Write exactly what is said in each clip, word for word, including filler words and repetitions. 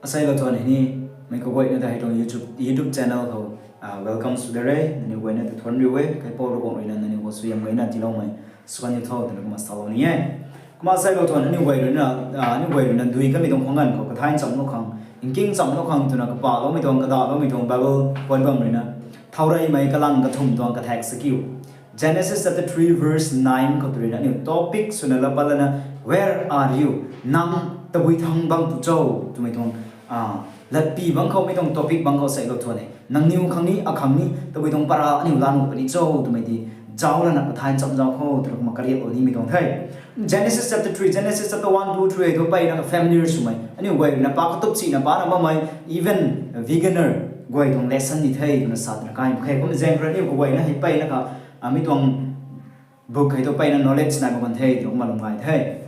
Asei lou tuan hei ni, mei kaguayna ta hei tuang YouTube, YouTube channel khou, ah, welcome sw da re, nangniw guayna ta thuan riu e, kaipouc Ravguangc ruina nangniw khou suaihiam gayna tiiloumei, sw kan ni tho, twna kumna salou ni e. Kumna asei lou tuan aniu guay ruina, ah, aniu guay ruina dui kamei tuang khwang ganv khou, kathay nchamlou khang, nking nchamlou khang, twna kapahloumei tuang, kadaloumei tuang Bible puan bam ruina, thau reymei kalang kathumh tuang kathak sa kiu. Genesis chapter three verse nine khou tw ruina aniu topic swna lat pat lana, Where are you? Nang tabui thangc bam tu cho? Twmei tuang, ah, latpi bangc khou, mei tuang topic bangc khou asei lou tuan e. Nangniw khang ni, akhang ni, tabui tuang para aniu la nuh puni cho? Twmei ti, zauc lana kathay ncham zauc khou, twna kumna kariaklou nimei tuang the. Genesis chapter three, Genesis chapter one, two, three, tu mpeyna ka familiar swmei. Aniu guay ruina pa katup sina pana bammei, even beginner guay tuang lesson ni the, twna sa twna kai mak khe. Kumna zaeng khou rui aniu kaguayna hei mpeyna ka, ah, mi tuang book hei tu mpeyna knowledge nai bam kan the, twna kumna lum ngai the.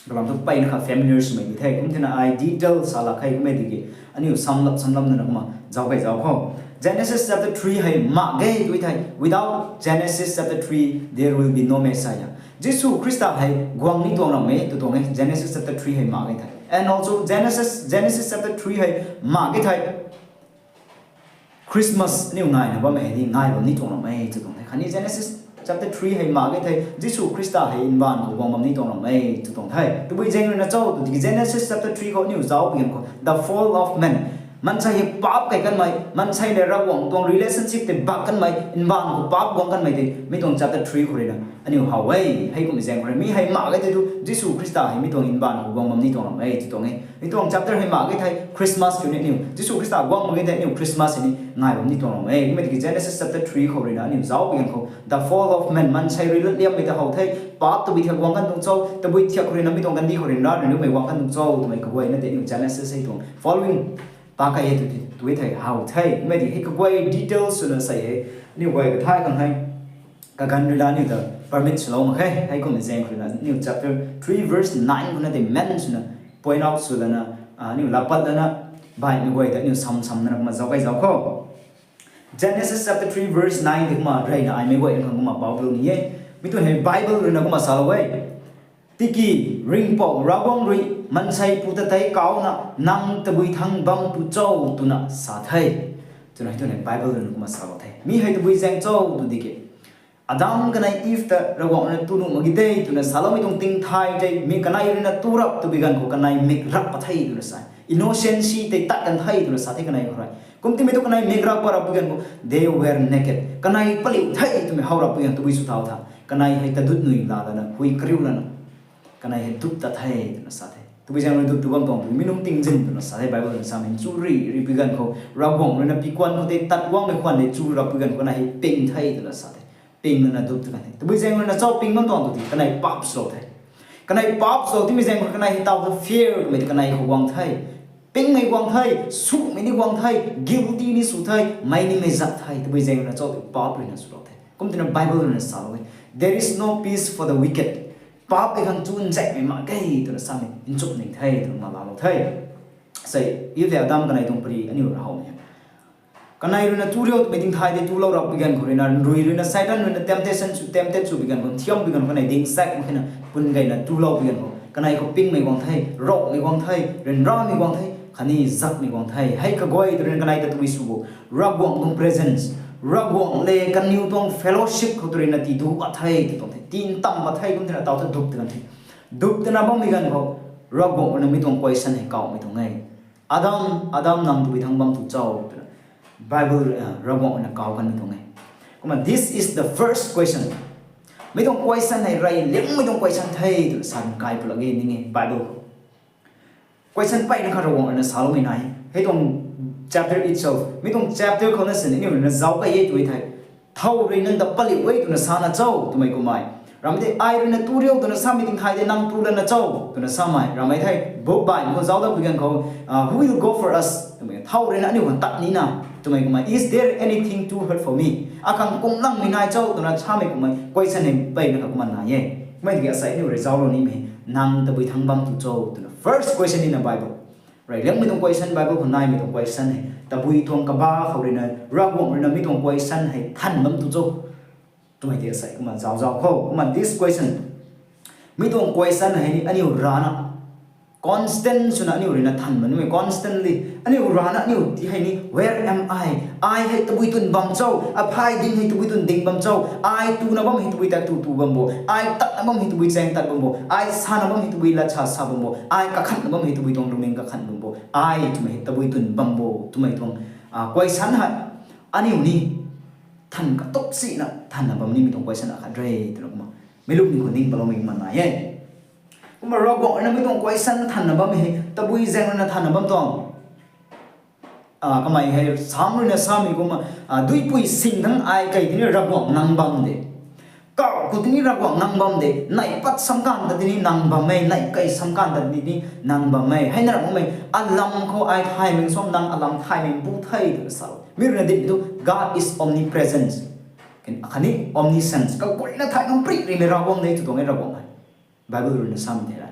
Kalam tu mpeyna ka familiar swmei ni the. Kum thena ai detail sa lak khe kummei tiki, aniu samlap samlam nana kumna zauc kei zauc khou. Genesis chapter three hei mak ge tu thei. Without Genesis chapter three, there will be no Messiah. Jisu Khrista hei guang ni tuang ram e, tw tuang e, Genesis chapter three hei mak ge thei. And also Genesis, Genesis chapter three hei mak ge thei, Christmas aniu ngaina bammei hei ni ngai bam ni tuang ram e, tw tuang the. Khatni Genesis chapter three hei mak ge thei, Jisu Khrista hei mbaanv khou guang bam ni tuang ram e, tw tuang the. Tabui zaeng ruina cho, tw tiki Genesis chapter three khou aniu zauc pui ganv khou, the fall of man. Maansei hei paap kei kanmei, maansei le Ravguangc tuang relationship tei bak kanmei, mbaanv khou paap guang kanmei tei, mi tuang chapter three khou ruina aniu how e. Hei kummei zaeng khou rui mi hei mak ge thei tu, Jisu Khrista hei mi tuang mbaanv khou guang bam ni tuang ram e, tw tuang e. Mi tuang chapter hei mak ge thei Christmas tu ni aniu, Jisu Khrista guang mak ge thei aniu Christmas hei ni ngai bam ni tuang ram e. Kummei tiki Genesis chapter three khou ruina aniu zauc pui ganv khou, the fall of man, maansei rui latliammei ta how the, paap tabui thiak guang kan tuang cho, tabui thiak khou ruina mi tuang kandih khou ruina rui numei guang kan tuang cho, twmei kaguayna tei aniu Genesis hei tuang following ta kai e tw, tw thei how the. Kummei tiki hei kaguay details swna sei hei, aniu guay kathay khang hei, kaganv ruina aniu ta permit swlou mak khe. Hei kummei zaeng khou ruina aniu chapter three verse nine khou na tei mention swna, point out sw lana, ah, aniu lat pat lana, baihmei guay ta aniu sam sam nana kumna zauc kei zauc khou. Genesis chapter three verse nine tei kumna reyna aimei guay khang kumna paulou ni e. Mi tuang hei Bible ruina kumna salou e. Tiki Ringhpouc Ravguangc rui maansei pu ta tei kauna, nang tabui thangc bam tu cho, twna sa the. Twna hei tuang hei Bible ruina kumna salou the. Mi hei tabui zaeng cho tw tiki, Adam kanei Eve ta Ravguangc ruina tu nuh mak ge de twna saloumei tuang tingthay tei, mi kanei ruina tu rap twpui ganv khou kanei mik rap pat the twna sa. Innocency tei tat kan the twna sa the kanei khou rui. Kum timei tu kanei mik rap pat rap pui ganv khou, they were naked. Kanei paliu the twmei how rap pui ganv tabui sw thau tha. Kanei hei tadut nui la lana, hui kariu lana, kanei hei dup tat the twna sa the. Tabui zaeng rui dup tu bam tuang tw, mi nungc tingzin twna sa the Bible ruina samei. Chu ri, ripui ganv khou, Ravguangc ruina pikuan khou tei tat guangmei khwan tei chu rap pui ganv khou kanei hei ping the twna sa the. Ping lana dup ta kan the. Tabui zaeng ruina cho ping bam tuang tw tiki kanei paap swlou the. Kanei paap swlou timei zaeng khou kanei hei taw ta fear twmei tei kanei khou guang the. Pingmei guang the, sumei ni guang the, guilty ni sw the, mei nimei zat the. Tabui zaeng ruina cho tw paap ruina swlou the. Kum twna Bible ruina salou e. There is no peace for the wicked. Paap e khang chu nzaekmei mak ge twna samei nchuk ning the twna kumna laalou the. Sei, Eve le Adam kanei tuang pari aniu rui howmei e. Kanei ruina tu riu twmei tingthay tei tulou rap pui ganv khou ruina, rui ruina, Satan ruina temptation sw, tempted sw pui ganv khou, thiam pui ganv khou kanei ding sak mak khena pun gayna tulou pui ganv khou, kanei khou pingmei guang the, rauhmei guang the, ryanramei guang the, khatni zakmei guang the. Hei kaguay tw ruina kanei ta tabui sw bo, Ravguangc tuang presence, Ravguangc le kaniw tuang fellowship khou tw ruina tii duc pat the, tw tuang the, tii ntam pat the, kum thena taw ta dup ta kan the. Dup tana bammei ganv khou, Ravguangc ruina mi tuang question hei kawmei tuang e. Adam, Adam nang tabui thangc bam tu cho? Twna Bible, ah, Ravguangc ruina kaw kanmei tuang e. Kumna this is the first question. Mi tuang question hei rey liangmei tuang question the twna sa kai pulak ge ning e Bible khou. Question mpeyna kha Ravguangc ruina saloumei nai. Hei tuang chapter itself, mi tuang chapter khou na sini aniu ruina zauc kei e tw thei. Thow rui nang ta paliu e twna sana cho twmei kummei. Ramei tei ai ruina tu riu twna samei tingthay tei nang tu lana cho twna samei. Ramei thei book baihmei khou zauc dat pui ganv khou, ah, who will go for us? Twmei thow ruina aniu khang tat nina twmei kummei. Is there anything too hard for me? Akhang kumlangmei nai cho twna samei kummei question hei mpeyna kha kumna nai e. Kummei tiki asei aniu rui zauclou nimei, nang tabui thangc bam tu cho twna first question in a Bible. Rey liangmei tuang question, Bible khou naimei tuang question hei, tabui tuang kaba khou ruina, Ravguangc ruina mi tuang question hei than bam tu cho? Twmei tei asei kumna zauc zauc khou. Kumna this question, mi tuang question hei ni aniu rana, Constant swna aniu ruina than bam nimei, constantly. Aniu rana aniu ti hei ni, where am I? Ai hei tabui twn bam cho, aphay ding hei tabui twn ding bam cho, ai tuna bam hei tabui tat tu tu bam bo, ai tatna bam hei tabui chaeng tat bam bo, ai sana bam hei tabui lat sa sa bam bo, ai kakhanna bam hei tabui tuang lungning kakhan bam bo, ai twmei hei tabui twn bam bo, twmei tuang, ah, question hei. Aniu ni than katuk sina thanna bam nimei tuang question akhat re, twna kumna. Meic luk ni khou ning paloumei man nai e. Kumna Ravguangc ruina mi tuang question thanna bam hei, tabui zaeng ruina thanna bam tuang. Ah, kamei hei, Sam ruina samei kumna, ah, duipui sing thangc ai kei tini Ravguangc nang bam de. Kau khou tini Ravguangc nang bam de. Nai pat sam kan ta tini nang bam e, nai kei sam kan ta tini nang bam e. Hei na ram e, alam khou ai thaymei suang nang alam thaymei bu the twna sa. Mi ruina di tu, God is omnipresent. Khatni omniscience. Kaguayna thay ngam prik rimei Ravguangc de tw tuang e Ravguangc hei. Bible ruina samei thei ra.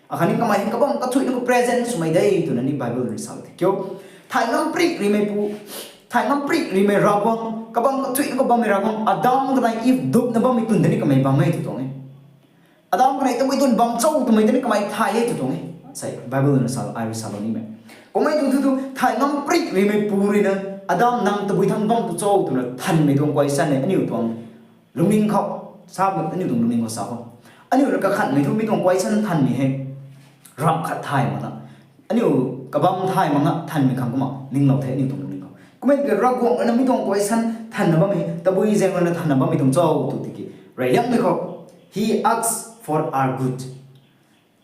Akhatni kamei hei kabam kathuina khou present swmei de twna ni Bible ruina sa the. Kiu, thay ngam prik rimei pu, thay ngam prik rimei Ravguangc, kabam kathuina khou bammei Ravguangc, Adam kanei Eve dupna bammei twn tei ni kamei bam e tw tuang e. Adam kanei tabui twn bam cho twmei tei ni kamei thay e tw tuang e. Sei Bible ruina sa, ai rui salou nimei. Kummei tu tu tu, thay ngam prik rimei pu ruina, Adam nang tabui thangc bam tu cho twna thanmei tuang question e, aniu tuang lungning khou, sa aniu tuang lungning khou sa khou. Aniu rui kakhanmei thu mi tuang question thanmei hei ramh khat thay mak na. Aniu kabam thay mak na thanmei khang kumna ninglou the aniu tuang lungning khou. Kummei tiki Ravguangc ruina mi tuang question thanna bammei, tabui zaeng ruina thanna bammei tuang cho tw tiki, reyliangmei khou, He asks for our good.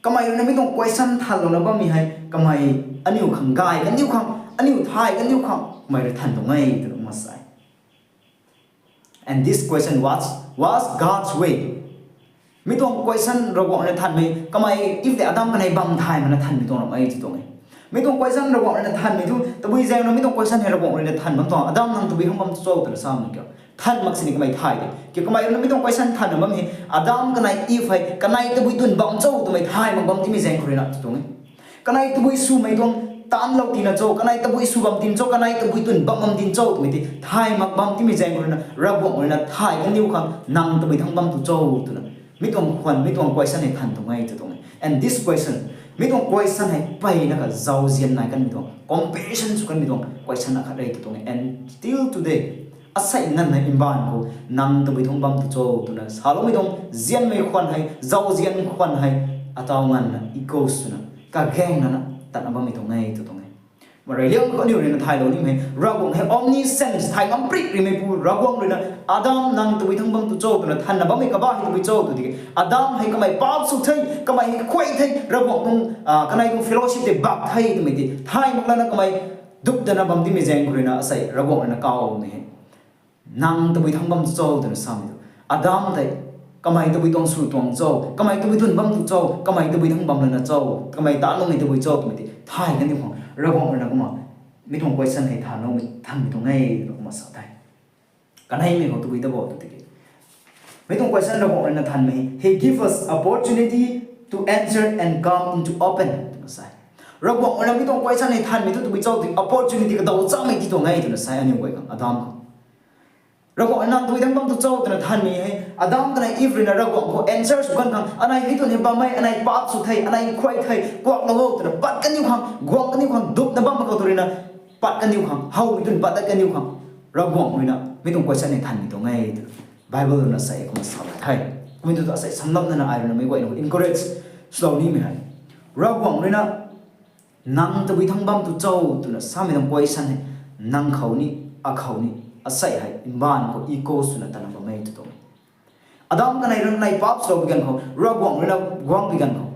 Kamei ruina mi tuang question thanlouna bammei hei, kamei aniu khang gay kaniw khang, aniu thay kaniw khang, kamei rui than tuang e twna kumna sa e. And this question was, was God's way. Mi tuang question Ravguangc ruina thanmei, kamei Eve tei Adam kanei bam thay makna thanmei tuang ramh e tw tuang e. Mi tuang question Ravguangc ruina thanmei thu, tabui zaeng ruina mi tuang question hei Ravguangc ruina than bam tuang, Adam nang tabui thangc bam cho twna samei kiu. Than mak sini kamei thay de. Kiu kamei ruina mi tuang question thanna bam hei, Adam kanei Eve hei, kanei tabui twn bam cho twmei thay mak bam timei zaeng khou ruina tw tuang e. Kanei tabui swmei tuang taanlou tina cho, kanei tabui sw bam tin cho, kanei tabui twn bam bam tin cho twmei tei thay mak bam timei zaeng khou ruina, Ravguangc ruina thay kaniw khang nang tabui thangc bam tu cho twna mi tuang khwan, mi tuang question hei than tuang e tw tuang e. And this question, mi tuang question hei mpeyna kha zauzian nai kanmei tuang, compassion sw kanmei tuang question akhat re tw tuang e. And till today, asei nganvna mbaanv khou nang tabui thangc bam tu cho twna saloumei tuang zianmei khwan hei, zauzian khwan hei, ataw nganvna echo swna, kagaeng nana tatna bammei tuang e tw tuang e. Marei liang khou aniu ruina thaylou nimei, Ravguangc hei omniscience, thay ngam prik rimei pu Ravguangc ruina, Adam nang tabui thangc bam tu cho twna thanna bammei kabah hei tabui cho tw tiki, Adam hei kamei paap sw the, kamei hei khuay the, Ravguangc tuang, ah, kanei tuang fellowship tei bak the twmei tei thay mak lana kamei dup dana bam timei zaeng khou ruina asei Ravguangc ruina kawmei hei, nang tabui thangc bam tu cho twna samei tu, Adam tei kamei tabui tuang sw tuang cho, kamei tabui twn bam tu cho, kamei tabui thangc bam lana cho, kamei ta nunc hei tabui cho twmei tei thay kaniw khang Ravguangc ruina kumna mi tuang question hei thanloumei, thanmei tuang e twna kumna sa the. Kaneimei khou tabui ta bo tw tiki, mi tuang question Ravguangc ruina thanmei, He give us opportunity to answer and come into open twna sa e. Ravguangc ruina mi tuang question hei thanmei thu tabui cho tiki opportunity kadaw chamei ti tuang e twna sa e aniu guay khang, Adam khang. Ravguangc ruina nang tabui thangc bam tu cho twna thanmei hei, Adam kanei Eve ruina Ravguangc khou answer sw kan khang, anei hei twn hei bam e, anei paap sw the, anei khuay the, kuaklou o twna pat kaniw khang, guang kaniw khang, dupna bammei khou tu ruina pat kaniw khang, howmei twn pat dat kaniw khang, Ravguangc ruina mi tuang question hei thanmei tuang e twna Bible ruina sa e kumna sa the. Kummei tu tu asei samlapna na ai ruina meic guayna encourage swlou nimei hei, Ravguangc ruina nang tabui thangc bam tu cho twna samei tuang question hei, nang khou ni, akhou ni, asei hei mbaanv khou echo swna tatna bam e tw tuang e. Adam kanei ruina anei paap swlou bi ganv khou, Ravguangc ruina guang bi ganv khou,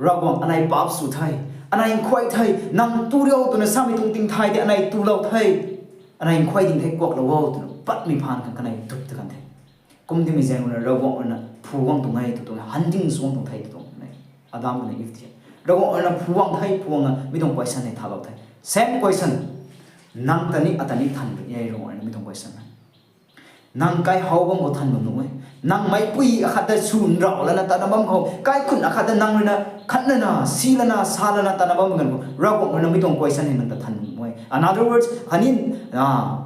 Ravguangc, anei paap sw the, anei khuay the, nang tu riu twna samei tuang ting thay tei anei tulou the, anei khuay ding the, kuaklou o twna patmei phaan khang kanei dup ta kan the. Kum timei zaeng ruina Ravguangc ruina phu guang tuang e tw tuang e, hunting sw guang tuang the tw tuang e. Adam kanei Eve ti Ravguangc ruina phu guang the, phu guangna mi tuang question hei thalou the. Same question, nang ta ni, ata ni than puni e Ravguangc ruina mi tuang question hei. Nang kai how bam khou than bam nuh e. Nang meicpui akhat ta sw nrau lana tatna bam khou, kaikhunc akhat ta nang ruina khatna na, si lana, sa lana tatna bam ganv khou, Ravguangc ruina mi tuang question hei nang ta than bam nuh e. In other words, khatni, ah,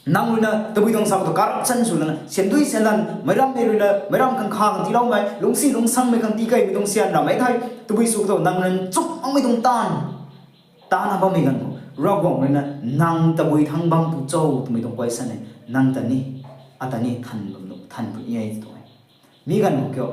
Nang ruina tabui tuang sa khou tu corruption sw lana, syan dui syan lan, meic ram mei ruina, meic ram khang kha khang tiiloumei, lungcsi lungsangmei khang tii kaimei tuang syan rammei thei, tabui sw khou tu nang ruina nchumh makmei tuang taanv, taanna bammei ganv khou, Ravguangc ruina nang tabui thangc bam tu cho twmei tuang question e, nang ta ni, ata ni than bam nu, than puni e tw tuang e. Mi ganv khou kiu,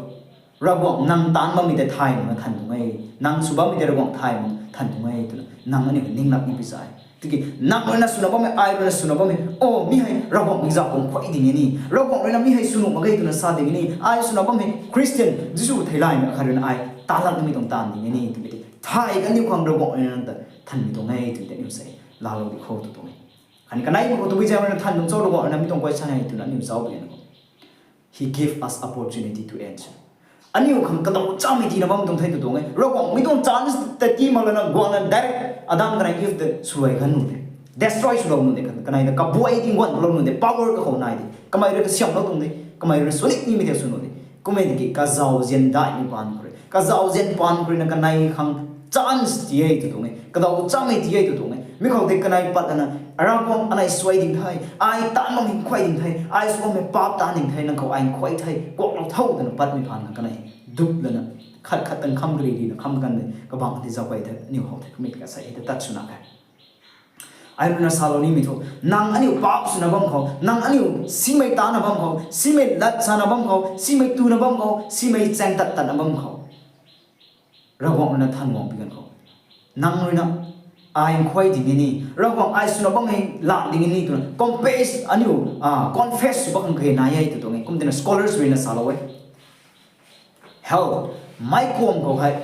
Ravguangc nang taanc bammei tei thay makna than tuang e, nang sw bammei tei Ravguangc thay makna than tuang e twna nang aniu ninglat ni pi sa e. Tiki nang ruina swna bammei, ai ruina swna bammei, o, mi hei Ravguangc mei zauc khang khuay ding e ni, Ravguangc ruina mi hei sw nuh mak ge twna sa ding e ni, ai swna bammei Christian, Jisu theilayna khat ruina ai taanc lak nimei tuang taanv ding e ni twmei tei thay kaniw khang Ravguangc ruina nang ta thanmei tuang e twmei tei aniu sa e, laalou di kho tw tuang e. Khatni kanei khou tabui zaeng ruina than tuang cho Ravguangc ruina mi tuang question hei twna aniu zauc pi na khou, He gave us opportunity to answer. Aniu khang kadaw chamei tiina bam tuang the tw tuang e. Ravguangc mi tuang chance ta tii mak lana guangna direct Adam kanei Eve ta swluai khan nu de, destroy swlou nu de, kanei ta kabuay ting guanlou nu de, power kakhou nai de, kamei rui kasiamhlou tuang de, kamei rui swnik nimei tei sw nu de. Kummei tiki kazauzian daihmei paan khou rui, kazauzian paan khou ruina kanei khang chance ti e tw tuang e, kadaw chamei ti e tw tuang e. Mi khou tei kanei pat lana, Ravguangc, anei suai ding the, ai taanv bammei khuay ding the, ai sw bammei paap taanv ding the, nang khou ai khuay the, kuaklou tho twna patmei phaan khang kanei dup lana, khat khat tang kham kari rina kham kan de, kabang tei zauc kay the, aniu how the, kummei ka sa e ta tat swna khe. Ai ruina salou nimei thu, nang aniu paap swna bam khou, nang aniu simei taanna bam khou, simei lat sana bam khou, simei tuna bam khou, simei chaeng tat tatna bam khou, Ravguangc ruina than guang pi ganv khou, nang ruina ai khuay ding e ni, Ravguangc, ai swna bammei lan ding e ni twna confess, aniu, confess sw bam khang kage nai e tw tuang e. Kum tina scholars ruina salou e. Hell, meic kuam khou hei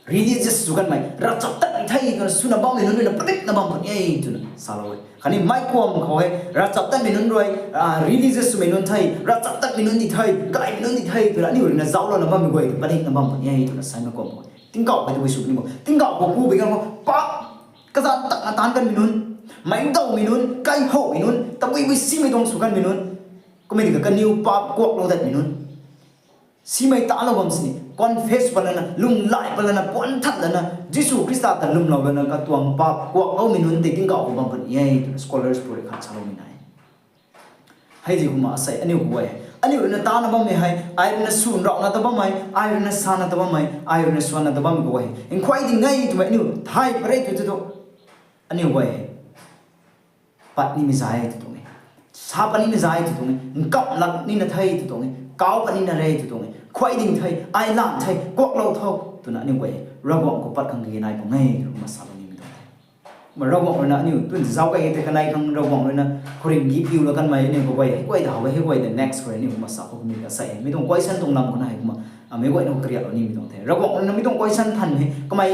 religious sw kanmei, ravchaptatmei the twna swna bammei nunc ruina padikna bam puni e twna salou e. Khatni meic kuam khou hei ravchaptatmei nunc rui, religious swmei nunc the, ravchaptatmei nunc di the, gaymei nunc di the twna aniu ruina zauclouna bammei guay padikna bam puni e twna sa e meic kuam khou. Tingkauh hei tabui sw puni bo, tingkauh khou ku bi ganv khou paap kazanc takna taanc kanmei nunc, meic dawmei nunc, kaihowmei nunc, tabui bui simei tuang sw kanmei nunc, kummei tiki kaniw paap kuaklou datmei nunc, simei taanclou bam sini confess pat lana, lwmlai pat lana, puan than lana, Jisu Khrista ta lwmlou lana katuang paap kuakloumei nunc tei tingkauh khou bam puni e twna scholars pu rui khat saloumei nai. Hei di kumna asei aniu khou e, aniu ruina taanna bammei hei, ai ruina swnrauhna ta bammei, ai ruina sana ta bammei, ai ruina swanna ta bammei khou e, nkhuay ding e twmei aniu thay pary tw tw tu, aniu guay hei pat nimei zay tw tuang e, sa pat nimei zay tw tuang e, nkam lak nina the tw tuang e, kau pat nina re tw tuang e, khuay ding the, ai lan the, kuaklou tho twna aniu guay Ravguangc khou pat khang kage nai pung e twna kumna salou nimei tuang the. Kumna Ravguangc ruina aniu tun zauc kay tei kanei khang Ravguangc ruina khouringh gi piu la kanmei aniu khou guay hei guay ta how e, hei guay ta next khou aniu kumna sa khou kummei ka sa e, mi tuang question tuang lam khou na hei kumna, meic guayna khou kariaklou nimei tuang the. Ravguangc ruina mi tuang question than hei kamei,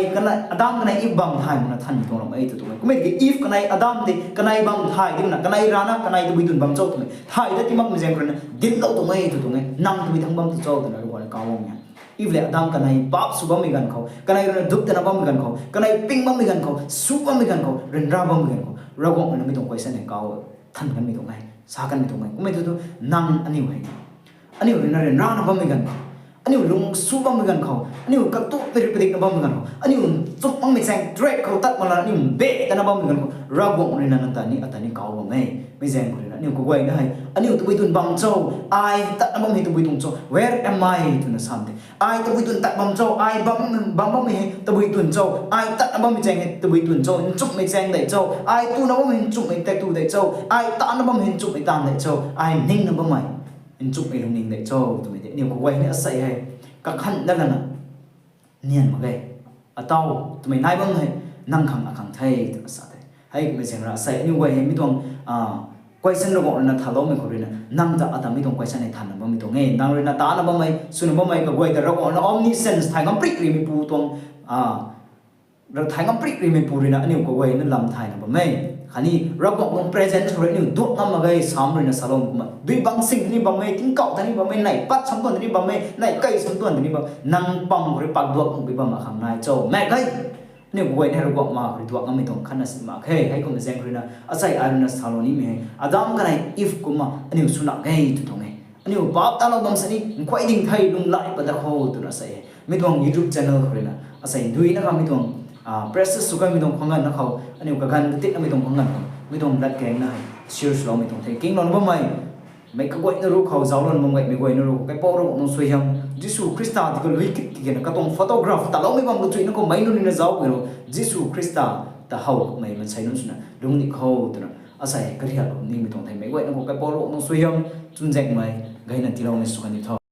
Adam kanei Eve bam thay makna thanmei tuang ram e tw tuang e. Kummei tiki Eve kanei Adam tei kanei bam thay dimna, kanei rana kanei tabui twn bam cho twmei thay dat ti makmei zaeng khou ruina dinclou tuang e tw tuang e, nang tabui thangc bam tu cho twna Ravguangc ruina kau bammei e. Eve le Adam kanei paap sw bammei ganv khou, kanei ruina dup tana bammei ganv khou, kanei ping bammei ganv khou, sw bammei ganv khou, ryanra bammei ganv khou, Ravguangc ruina mi tuang question hei kau than kanmei tuang e, sa kanmei tuang e. Kummei tu tu nang aniu hei aniu ruina ryanrana bammei ganv khou, aniu lung sw bammei ganv khou, aniu katuakmei rui padikna bammei ganv khou, aniu nchumh makmei chaeng track khou tat mak lana aniu mbe tana bammei ganv khou, Ravguangc ruina nang ta ni ata ni kau bam e. Mi zaeng khou ruina aniu kaguayna hei aniu tabui twn bam cho, ai tatna bam hei tabui twn cho, where am I twna sam the. Ai tabui twn tat bam cho, ai bam, bam bammei hei tabui twn cho, ai tatna bammei chaeng hei tabui twn cho, nchumhmei chaeng dei cho, ai tuna bammei nchumhmei taektw dei cho, ai taanna bammei nchumhmei taanv dei cho, ai ningna bammei nchumhmei lungning dei cho twmei tei aniu kaguay ni asei hei kakhan dat lana nian mak ge. Atau twmei nai bam hei nang khang akhang the twna sa the. Hei kummei zaeng ra asei aniu guay hei mi tuang question Ravguangc ruina thaloumei khou ruina nang ta ata mi tuang question hei thanna bammei tuang e. Nang ruina taanna bammei, swna bammei kaguay ta Ravguangc ruina omniscience, thay ngam prik rimeipu tuang, thay ngam prik rimeipu ruina aniu kaguayna lam thayna bam e. Khatni Ravguangc tuang presence khou rui aniu duak ngam mak ge, Sam ruina saloumei kumna. Dui bang sing tei ni bam e, tingkauh tei ni bam e, neih pat sam tuan tei ni bam e, neih kai sam tuan tei ni bam, nang pam khou rui pak duak mak bi bam akhang nai cho mak ge. Aniu kaguayna Ravguangc ma khou rui duak ngammei tuang khatna si mak khe. Hei kumna zaeng khou ruina asei ai ruina salou nimei hei Adam kanei Eve kumna aniu swna ge tw tuang e. Aniu paap talou bam sini nkhuay ding the, lunghlaic pat da kho twna sa e. Mi tuang YouTube channel khou ruina asei duina kha mi tuang practice sw kanmei tuang khwang ganv na khou, aniu kaganv katiknamei tuang khwang ganv khou mi tuang latkaeng na hei Share swloumei tuang the. Kinglou bammei, mei kaguayna ruc khou zauclou bammei, mei guayna ruc khou Kaipouc Ravguangc nang suaihiam, Jisu Khrista ti kalui kit ti kena katuang photograph taloumei bam kachuina khou mei nunc nina zauc pui lo, Jisu Khrista ta howmei mansei nunc swna lungc ni khou twna asei kariaklou nimei tuang the. Meic guayna khou Kaipouc Ravguangc nang suaihiam, chunzaenghmei, gayna tiiloumei sw kan ni tho.